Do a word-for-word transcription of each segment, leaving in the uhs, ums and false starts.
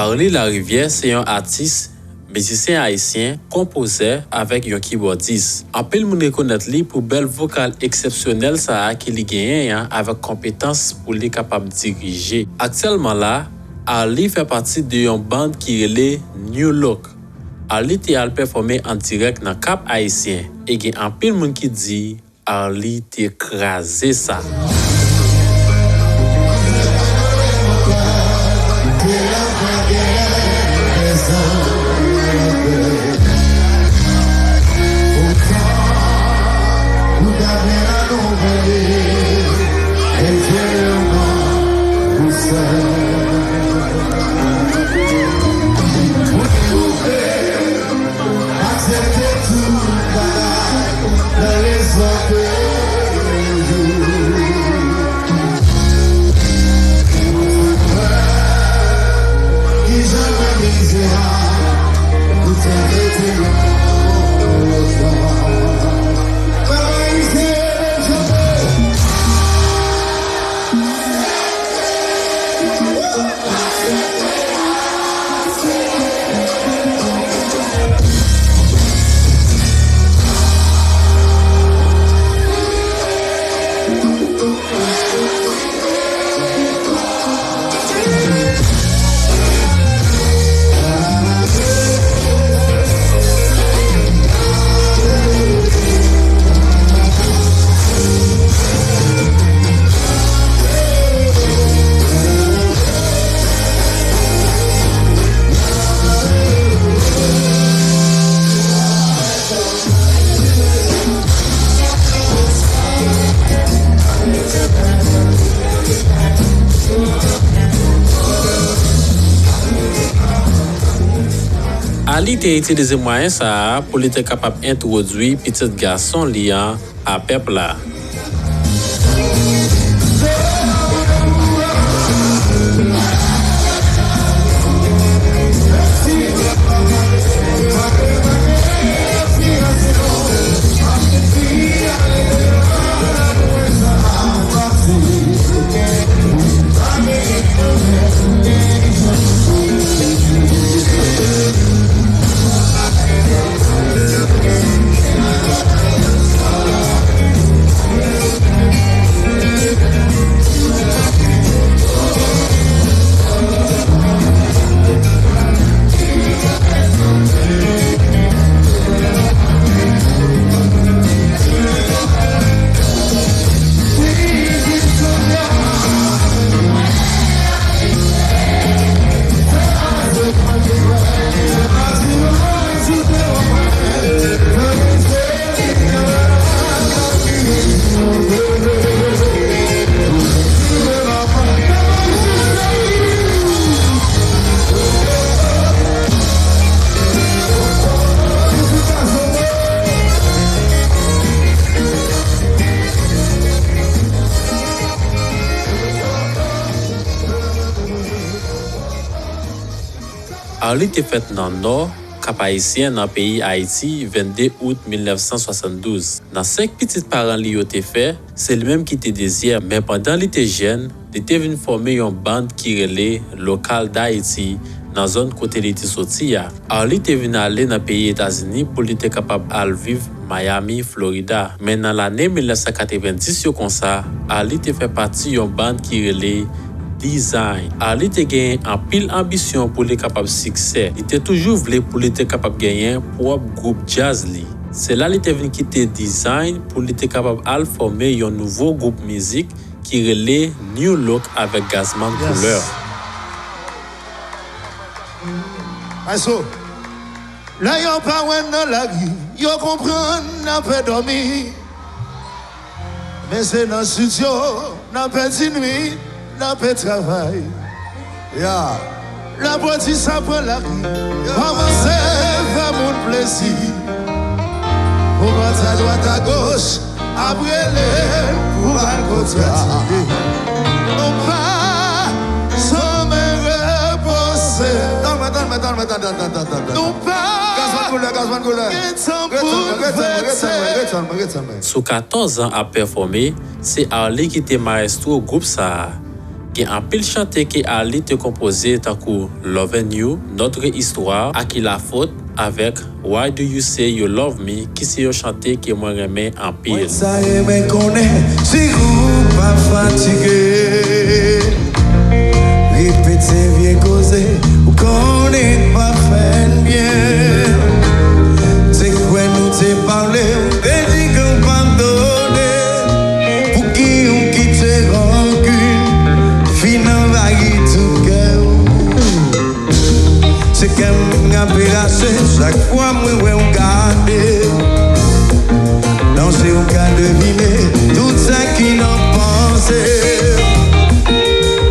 Arly Larivière se yon atis, mizisyen ayisyen, konpozè avèk yon kibòdis. Anpil moun rekonèt li pou bèl vokal eksepsyonèl sa a ke li genyen an avèk konpetans pou li kapab dirije. Aktyèlman la, Arly fè pati de yon band ki rele New Look. Arly te al pèfòme an dirèk nan Kap Ayisyen e gen anpil moun ki di Arly te kraze sa. Aksepte tout bagay nan lespwa ke yon jou. Yon ti frè ki janm wè mizè a, pou te rete yon lòt fwa. Pèp ayisyen, leve kanpe! Arly te itilize mwayen sa a pou li te kapab entwodui pitit gason li an a pèp la. Arly te fèt nan Nò, Kap Ayisyen, nan peyi Ayiti, vennde out mil nèf san swasanndouz. Nan senk pitit paran li yo te fè, se li menm ki te dezyèm, men pandan li te jèn, li te vin fòme yon band ki rele Lokal Dayiti nan zòn kote li te soti a. Arly te vin ale nan peyi Etazini pou li te kapab al viv Miami, Florida. Men nan lane mil nèf san katrevenndis yo konsa, Arly te fè pati yon band ki rele Design. Arly te genyen anpil anbisyon pou li kapab siksè. Li te toujou vle pou li te kapab genyen pwòp gwoup djaz li. Se la li te vin kite Design pou li te kapab al fòme yon nouvo gwoup mizik ki rele New Look avèk Gazman Couleur. Yes. Ayso, lè yo pa wè n nan lari, yo konprann n ap dòmi. Men se nan estidyo n ap di nwit, n ap travay. Ya. Lè pwodui sa pran lari, kòmanse fè moun plezi. Pou bandi adwat agoch ap rele n pou ba l kontra. Nou pa janmen repoze. Tann mwen, tann mwen, tann mwen, tann, tann, tann, tann, tann. Nou pa Gazman Couleur, Gazman Couleur. Gen tan pou n fete. Sou katòz an ap pèfòme, se Arly ki te mayestwo gwoup sa a. Gen anpil chante ke Arly te konpoze tankou Lovin' You, Notre Histoire, A qui la faute, avèk Why Do You Say You Love Me, ki se yon chante ke mwen renmen anpil. Mwen ta renmen konnen si ou pa fatige. Repete vye koze, ou konnen k pa fè n byen. Se kwè nou te pale, ou te di ke w padone. Pouki ou kite rankin fin anvayi tout kè w? Se kè m k ap rache chak fwa mwen wè w gade. Nan je w ka devine tout sa ki nan panse.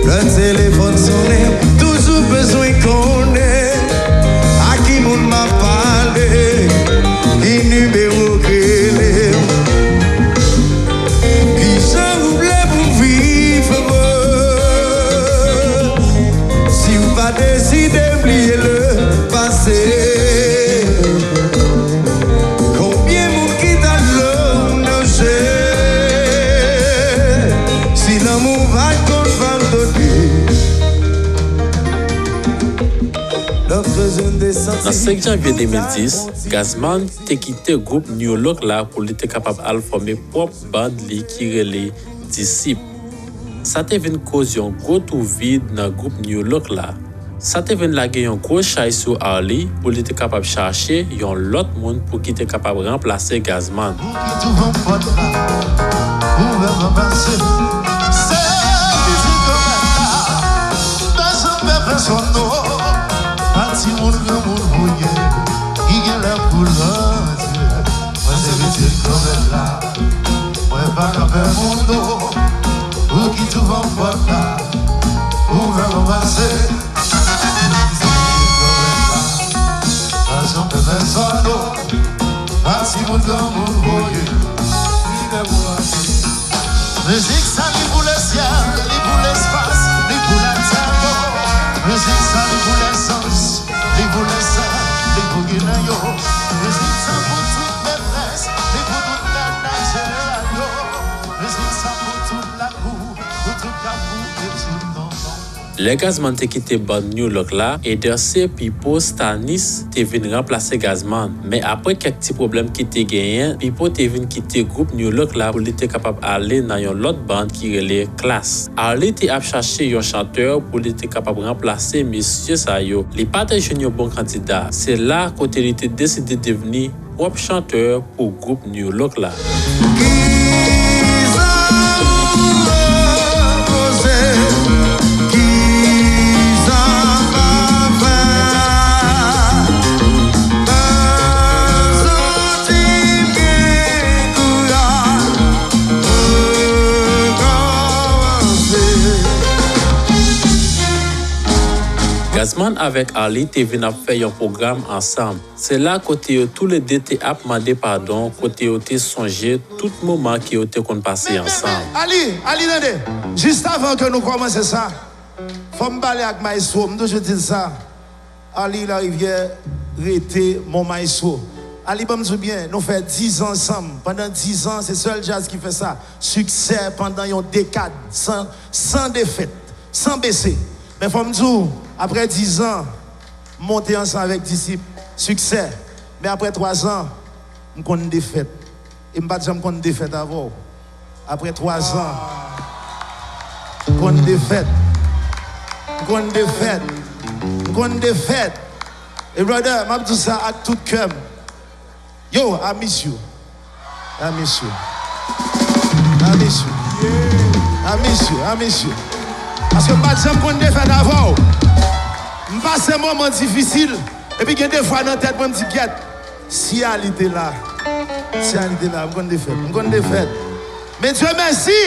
Lè telefòn sonnen, toujou bezwen konnen a ki moun m ap pale, ki nimewo k rele. Kijan ou vle pou m viv, oh? Si w pa deside bliye le pase, konbyen moun ki ta dlo nan je? Si lanmou pa t konn padone, lòt bezwen de santi. Nan senk janvye de mil dis, Gazzman te kite gwoup New Look la pou li te kapab al fòme pwòp bann li ki rele Disip. Sa te vin koz yon gwo twou vid nan gwoup New Look la. Sa te vin lage yon gwo chay sou Arly pou li te kapab chache yon lòt moun pou ki te kapab ranplase Gazzman. Ki twouve m pòt la, ouvè m pase. Se ki di kòmèt la, pèsonn pè pèsonn non. Pa timoun, granmoun, ou ye, ki gen lè pou lòt. Mwen se pitit kòmèt la. Mwen pa ka pè moun non. Ou ki twouve m pòt la, ouvè m pase. Pèsonn pè pèsonn non. Pa timoun, granmoun, voye. Mizik sa li pou lesyèl, li pou lespas, li pou latè. Mizik sa li pou lèzanj, li pou lèzèl, li pou Gineyan. Mizik sa pou tout metrès, li pou tout nèg Nigeria yo. Mizik sa pou tout lakou, pou tout kafou e tout tonton. Lè Gazzman te kite bann New Look la, Ederce, Pipo, Stanis te vin ranplase Gazzman. Men apre kèk ti pwoblèm ki te genyen, Pipo te vin kite gwoup New Look la pou li te kapab ale nan yon lòt bann ki rele Klass. Arly te ap chache yon chantè pou li te kapab ranplase mesye sa yo. Li pa te jwenn yon bon kandida. Se la kote li te deside devni pwòp chantè pou gwoup New Look la. Kisa ou poze? Kisa m ap fè? Fè m santi m gen kouraj rekòmanse. Gazzman avèk Arly te vin ap fè yon pwogram ansanm. Se la kote yo toulede te ap mande padon, kote yo te sonje tout moman ke yo te konn pase ansanm. Arly, Arly, tande. Jis avan ke nou kòmanse sa, fò m pale ak maestro, m toujou di l sa. Arly Larivière rete mon maestro. Arly, ban m di w byen, nou fè diz an ansanm. Pandan diz an, se sèl djaz ki fè sa. Siksè pandan yon dekad, san, san defèt, san bese. Men fò m di w, apre diz an, m monte ansanm avèk Disip, siksè. Men apre twa zan, m konn defèt. E m pa t janm konn defèt avè w. Apre twa zan, m konn defèt. M konn defèt. M konn defèt. E brother, m ap di w sa ak tout kè m. Yo, I miss you. I miss you. I miss you. I miss you. I miss you. Paske m pa t janm konn defèt avè w. M pase moman difisil. Epi gen de fwa nan tèt mwen, m di, "Gyèt, si Arly te la, si Arly te la, m konn defèt. M konn defèt." Men Dye mèsi,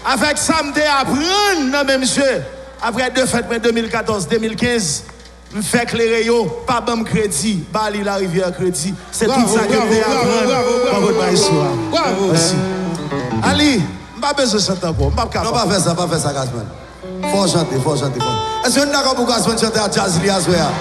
avèk sa m te aprann nan men misye, apre defèt mwen de mil katòz, de mil kenz, m fè klere yo pa ban m kredi, ba Arly Larivière kredi. Se tout sa ke m te aprann bò kot maestro a. Mèsi. Arly, m pa bezwen chante ankò. M p ap kapab. Non, pa fè sa, pa fè sa, Gazzman. Fò w chante, fò w chante, fò w. Èske nou dakò pou Gazzman chante ak djaz li aswè a?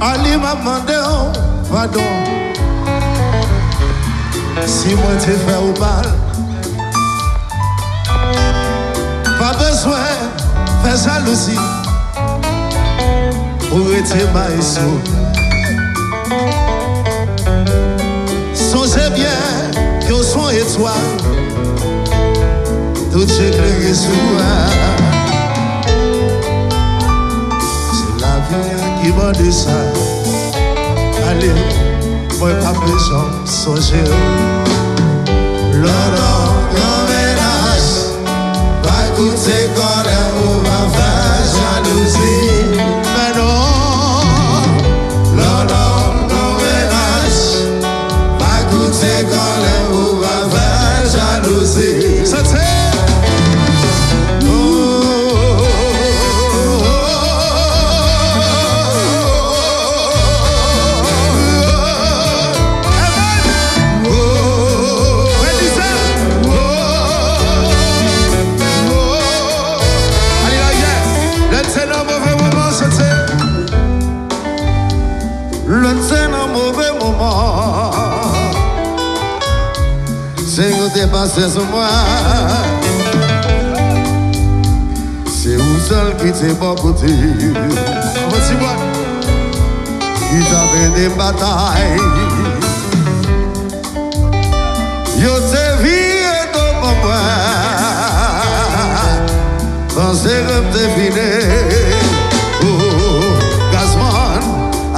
Arly, m ap mande w padon si mwen te fè w mal. Pa bezwen fè jalouzi pou rete maestro. Sonje byen ke w se yon etwal, tout je klere sou ou. Se lavi a ki mande sa. Ale, mwen p ap bezwen sonje w. Lè w nan yon grann mennaj, pa koute kòlè pou pa fè jalouzi. Men non. Lè w nan yon grann mennaj, pa koute kòlè pou pa fè jalouzi. Sante. Lè n se nan move moman, sante. Lè n se nan move moman, Senyè te pase sou mwen. Se ou sèl ki te bò kote. Ann ti bò. Ki t ap ede m batay. Yo te vire do ban mwen. Panse ke m te fini. Oh, Gazman,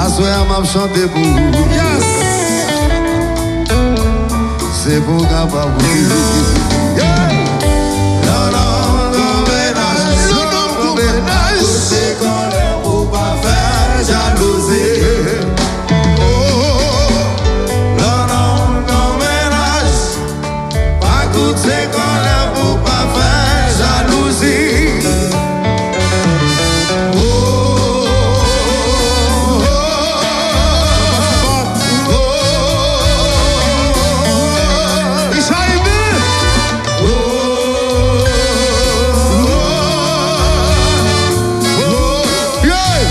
aswè a m ap chante pou ou. Yes! Se pou w kapab ri. Yeah! Lè w nan yon grann mennaj, lè w nan yon grann mennaj, koute kòlè pou pa fè jalouzi. Oh, lè w nan yon grann mennaj, pa koute kòlè pou pa fè jalouzi. Oh, oh, oh, oh, oh. Michel Ibi. Oh, oh, oh, oh, yeah.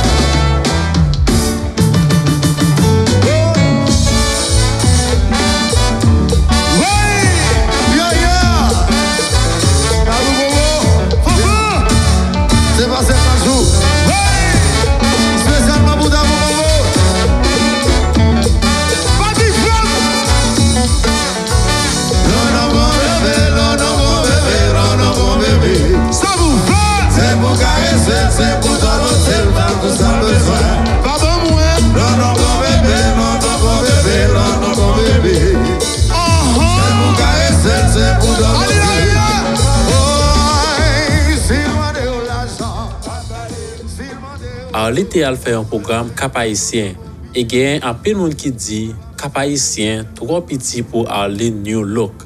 Se pase Kajou. Espesyalman pou Damou Bobo. Patrick Franck. Lè w nan bon bebe, lè w nan bon bebe, lè w nan bon bebe. Sa pou fè? Se pou karese l, se pou dòlote l, fè l tout sa l bezwen. Pa ban mwen. Lè w nan bon bebe, lè w nan bon bebe, lè w nan bon bebe. Ahan. Se pou karese l, se pou dòlote l. Alelouya. Oy, si l mande w lajan, si l mande w... Arly te al fè yon pwogram Cap Haïtien, e genyen anpil moun ki di Cap Haïtien twò piti pou Arly New Look.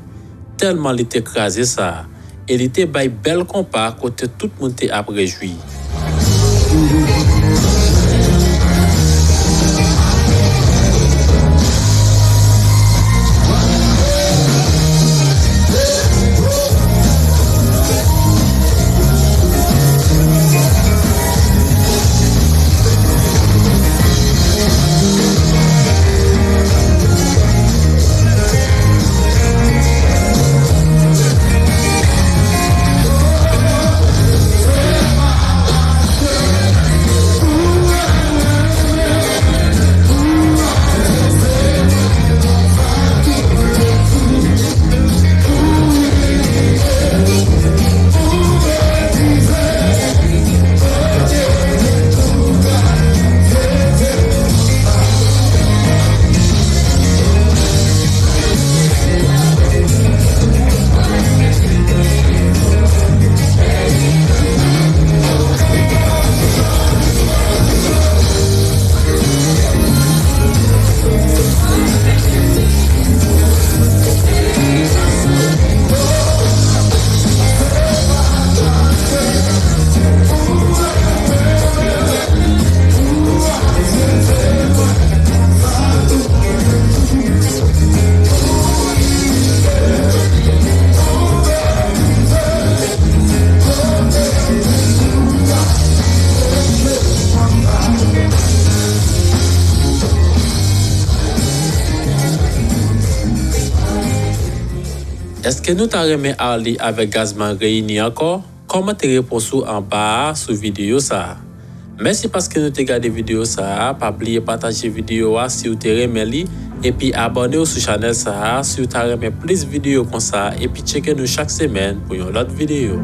Tèlman li te kraze sa, e li te bay bèl konpa kote tout moun te ap rejwi. Èske nou ta renmen Arly avèk Gazzman reyini ankò? Kòmante repons ou anba a sou videyo sa a. Mèsi paske nou te gade videyo sa a, pa bliye pataje videyo a si w te renmen li, epi abòne w sou chanèl sa a si w ta renmen plis videyo konsa, epi tcheke nou chak semèn pou yon lòt videyo.